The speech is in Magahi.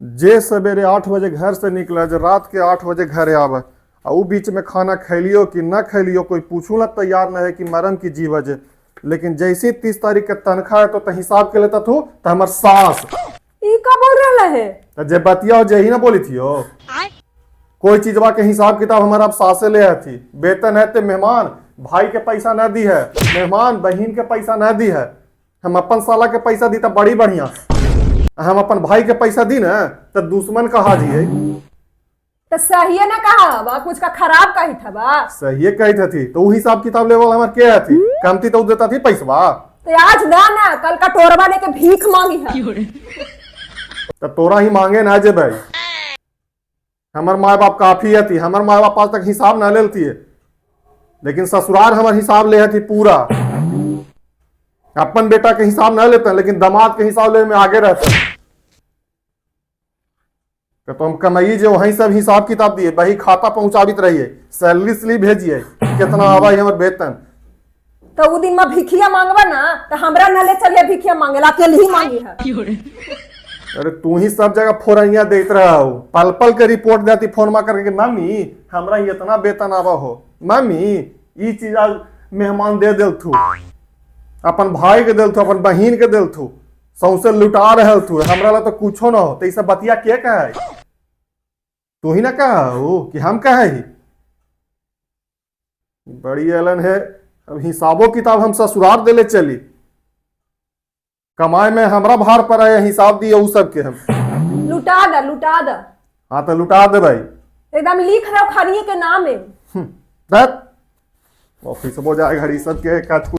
जे सवेरे 8 बजे घर से निकले, जे रात के 8 बजे घरे आवे, आ उ बीच में खाना खैलियो कि न खैलियो, कोई पूछू ला तैयार न है कि मरम की जीव जे। लेकिन जैसे 30 तारीख के तनख्वाह है तो हिसाब के लेता थू तो हमर सास। ई का बोल रहा है? तो जे बतिया जे ही ना बोली थी हो। कोई चीजवा के हिसाब किताब हमारा अब सासे ले आती। वेतन है ते मेहमान भाई के पैसा न दी है, मेहमान बहन के पैसा न दी है। हम अपन साला के पैसा दी तो बड़ी बढ़िया, हम अपन भाई के पैसा दी ना तो दुश्मन कहा जी। तो सही है ना कहा बा? कुछ का खराब कही था बा? सही कही थी, तो उ हिसाब किताब लेवल हमार के हथी? कमती तो उ देता थी पैसवा। तो आज ना ना कल का टोरवा लेके भीख मांगी है। तो तोरा ही मांगे ना जे भाई, हमर माए बाप काफी हथी। हमर माए बाप आज तक हिसाब ना लेती है, लेकिन ससुराल हमर हिसाब ले हथी पूरा। अपन बेटा के हिसाब ना लेते हैं, लेकिन दामाद के हिसाब ले में आगे रहते हैं। तो हम कमाइए जो वहीं सब हिसाब किताब दिए, वही खाता पहुंचाबित रहिए, सैलरी स्लिप भेजिए, कितना आवा है हमर वेतन। तो उ दिन में भिखिया मांगवा ना तो हमरा ना ले चलिए भिखिया मांगे ला, अकेले ही मांगी है। अरे, तू ही सब जगह फोरैया देत रहा हो। पल पल के रिपोर्ट देती फोन मा करके कि मम्मी, हमरा ही इतना वेतन आवा हो, मम्मी, ई चीज आज मेहमान दे दिल थू, अपन भाई के दिल थू, अपन बहन के दिल थू, सौंसे लुटा रहल थू, हमरा ला तो कुछो ना हो। तो ई सब बतिया के कहे? तू ही ना कहा हो कि हम कहे ही? बड़ी एलन है। अब हिसाबो किताब हम ससुराल देले चली, कमाए में हमरा भार पर है, हिसाब दिए उ सब के हम। लुटा द, लुटा द। हाँ, तो लुटा दे भाई। एकदम लिख रहो खनिए के नाम है। ऑफिस हो जाए घड़ी सबके काज।